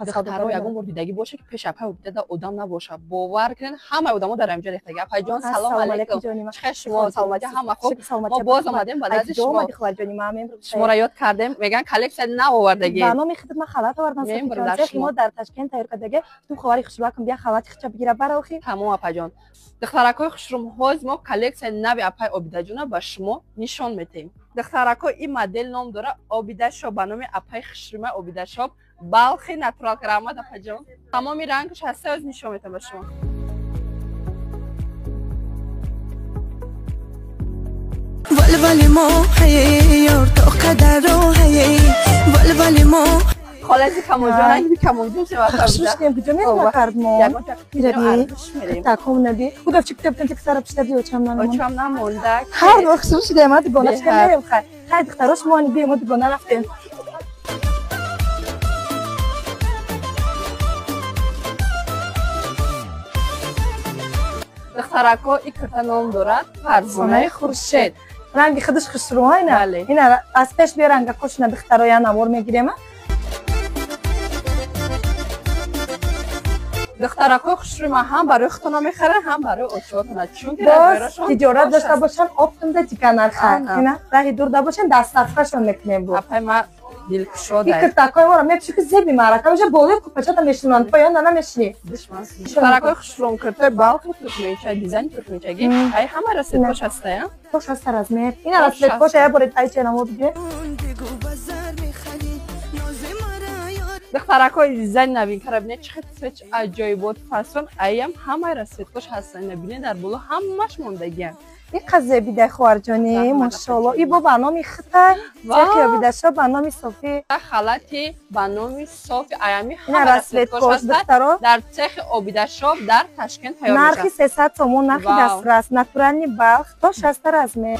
Духтаро ягон бор дидагӣ боша ки пеш апай Обида одам набоша. Бовар кунед, ҳамаи одамо дар ҳамҷо рехтагӣ. Апайҷон, салом алейкум. Чӣ шумо, саломатӣ ҳама хуб? Мо боз омадем ба назди шумо. Шуморо ёд кардем. Меган коллексия нав овардагӣ. Ба номи хидмат ман халат овардам. Цехи мо дар Ташкент тайёр кардагӣ. Ту ховари хушрӯакам бия халати хича бигира барохи. Тамом апайҷон. Духтаракҳои хушрӯм, ҳоз мо коллексияи нави апай Обидаҷона ба шумо нишон метаҳем. Духтаракҳо, ин модел ном дора Обидашоп, ба номи апай хушрӯма Обидашоп. Балхи натурал раҳмат апаҷон. Тамоми рангш ҳаста, оз нишон метам ба шумо. Валвали мо ёр то қадар роҳае валвали мо. Холази Камолҷон, ранги Камолҷон шавад. Хушрӯштем, куҷо меҳна кард мо? Мираби, таком наби. Худо чӣ китоб тем сара пишта би очам намонд. Очам намонда. Ҳар вақт хушрӯ шудаем, ма дугона чӣ мерем хай. Хай духтарош мо би мо дугона рафтем. Духтарако, ин курта ном дорад Фарзонаи Хуршед. Ранги худаш хушрӯ айна. Ина аз пеш бе ранга кошина духтаро я навор мегирем. Духтаракҳои хушрӯма ҳам барои худтона мехаранд, ҳам барои очиҳотона, чунки боз тиҷорат дошта бошанд, оптомда дигар нарха. Ина раҳи дурда бошанд, дастсарфашон мекунем бу. Апай ма дилкушода. Ин киртакҳои моро мепӯши ки зеби маърака бошад, болои купачата мешунанд, поёнда намешинӣ. Духтаракҳои хушрӯм, киртои балхи туркменча, дизайни туркменчагӣ, ай ҳама расцветкош ҳастая? Тош ҳаста размер. Ина расцветкош я боред ай ченамо биге. Духтаракҳои дизайни новинкара бинед, чӣ хел цвет аҷоибот фасон, аям ҳамаи расцветкош ҳастанд. Бинед, дар боло ҳамаш мондагианд. Ин қазия бидай хоҳарҷонӣ, машоалло. И бо ба номи хитай, цехи Обидашо ба номи Софи. Халати ба номи Софи, аями ҳама расцветкош духтаро дар цехи Обидашоп дар Ташкент тайёр мешавад. Нархи 300 сомон, нархи дастрас, натуральный балх то 60 размер.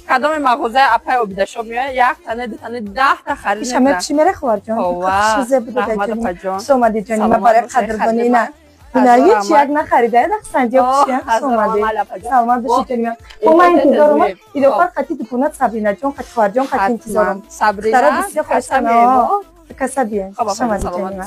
Кадоме мағозаи апай Обидашоп меояд, як тане, ду тане, 10 та харид мекунад. Ишам чӣ мере хоҳарҷон? Раҳмат апаҷон. Хуш омадӣ ҷони ма, барои қадрдонӣ. Ина ина ҳеч як нахарида, дақсанди ёпшия. Хуш омадӣ. Саломат бошӣ ҷони ма. Бо ман интизорам. Илофар хати дуконат Сабринаҷон, хати хоҳарҷон, хати интизорам. Сабрина, касабия. Хуш омадӣ ҷони ма.